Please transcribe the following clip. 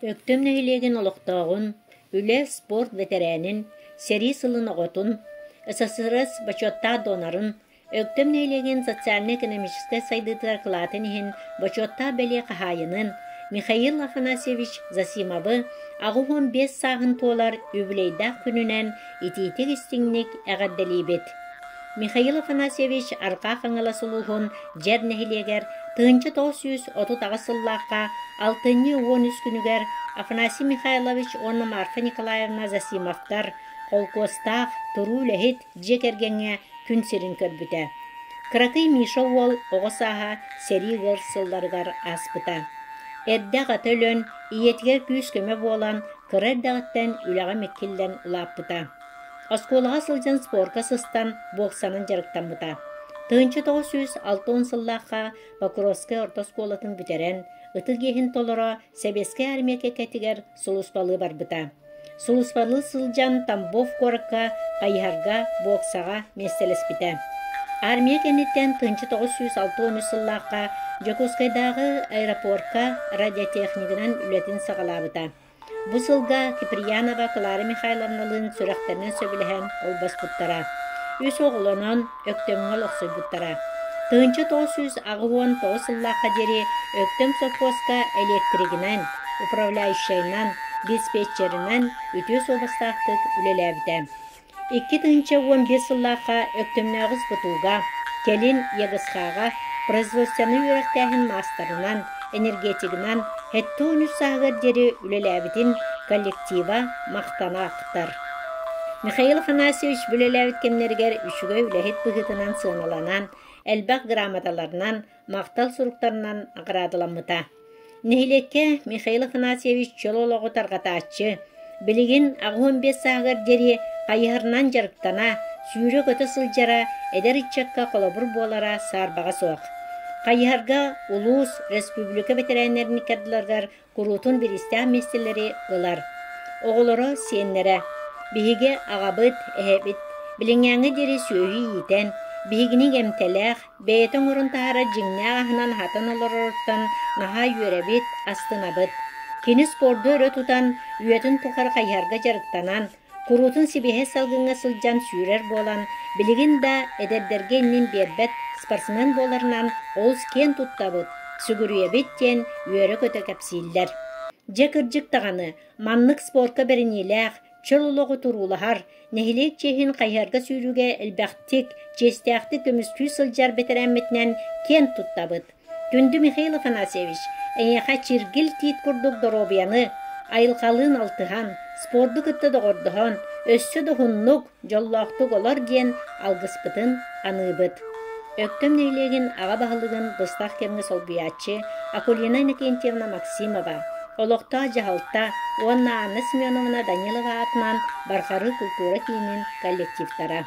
Өктөм нэһилиэгин олохтооҕун, үлэ, спорт бэтэрээнин, сэрии сылын оҕотун, СССР бочуоттаах донорын, Өктөм нэһилиэгин социальнай-экономическай сайдыытыгар кылаатын иһин бочуоттаах бэлиэ хаһаайынын Михаил Афанасьевич Засимовы 85 сааһын туолар үбүлүөйдээх күнүнэн итиитик-истиҥник эҕэрдэлиибит! Михаил Афанасьевич Арҕаа Хаҥалас улууһун Дьэр нэһилиэгэр 1938 сыллаахха алтынньы 13 күнүгэр Афанасий Михайлович уонна Марфа Николаевна Засимовтар холкуостаах, туруу үлэһит дьиэ кэргэҥҥэ күн сирин көрбүтэ. Кыракый Миша уол оҕо сааһа сэрии ыар сылларыгар ааспыта. Эрдэ аҕата өлөн, ийэтигэр күүс-көмө буолан, кыра эрдэҕиттэн үлэҕэ миккиллэн улааппыта. Оскуолаҕа сылдьан спорка сыстан, боксанан дьарыктаммыта. 1960 сыллаахха Покровскай орто оскуолатын бүтэрэн, ытык иэһин толоро Сэбиэскэй армия кэккэтигэр сулууспалыы барбыта. Сулууспалыы сылдьан Тамбов куоракка хайыһарга, боксаҕа миэстэлэспитэ. Армия кэнниттэн 1963 сыллаахха Дьокуускайдааҕы аэропорка радиотехнигынан үлэтин саҕалаабыта. Бу сылга Киприянова Клара Михайловналыын сүрэхтэринэн сөбүлэһэн холбоспуттара. Үс оҕолонон Өктөмҥө олохсуйбуттара. 1989 сыллаахха диэри Өктөм сопхуоска электригинэн, управляющайынан, диспетчеринэн үтүө суобастаахтык үлэлээбитэ. 2015 сыллаахха Өктөмнөөҕү СБТУ-га, кэлин ЯГСХ-ҕа производственнай үөрэхтээһин маастарынан, энергетигынан 73 сааһыгар диэри үлэлээбитин коллектива махтана ахтар. Михаил Афанасьевич үлэлээбит кэмнэригэр үчүгэй үлэһит быһыытынан сыаналанан, элбэх грамоталарынан, махтал суруктарынан наҕараадаламмыта. Нэһилиэккэ Михаил Афанасьевич чөл олоҕу тарҕатааччы, билигин 85 сааһыгар диэри хайыһарынан дьарыктана, сүүрэ-көтө сылдьара эдэр ыччакка холобур буолара саарбаҕа суох. Хайыһарга улуус, республика бэтэрээннэрин иккардыларыгар куруутун бириистээх миэстэлэри ылар. Оҕолоро, сиэннэрэ. Биһиги аҕабыт, эһэбит билиҥҥээҥҥэ диэри сүөһү иитэн, биһигини эмтэлээх, бэйэтэ оҥорон таһаарар дьиҥнээх аһынан аһатан олороруттан наһаа үөрэбит, астынабыт. Кини спорду өрө тутан, үйэтин тухары хайыһарга дьарыктанан, куруутун сибиэһэй салгыҥҥа сылдьан сүүрэр буолан, билигин да эдэрдэргэ иннин биэрбэт спортсмен буоларынан олус киэн туттабыт, сүгүрүйэбит диэн үөрэ-көтө кэпсииллэр. Дьэ кырдьык даҕаны, маннык спорка бэриниилээх, чөл олоҕу туруулаһар, нэһилиэк чиэһин хайыһарга сүүрүүгэ элбэхтик, чиэстээхтик көмүскүү сылдьар бэтэрээммитинэн киэн туттабыт. Күндү Михаил Афанасьевич, эйиэхэ чиргил тиит курдук доруобуйаны, айылҕалыын алтыһан, спорду кытта доҕордоһон, өссө да уһуннук, дьоллоохтук олор диэн алгыспытын аныыбыт. Өктөм нэһилиэгин аҕа баһылыгын быстах кэмҥэ солбуйааччы Акулина Иннокентьевна Максимова, олохтоох дьаһалта уонна Анна Семеновна Данилова аатынан Барҕарыы култуура киинин коллективтара.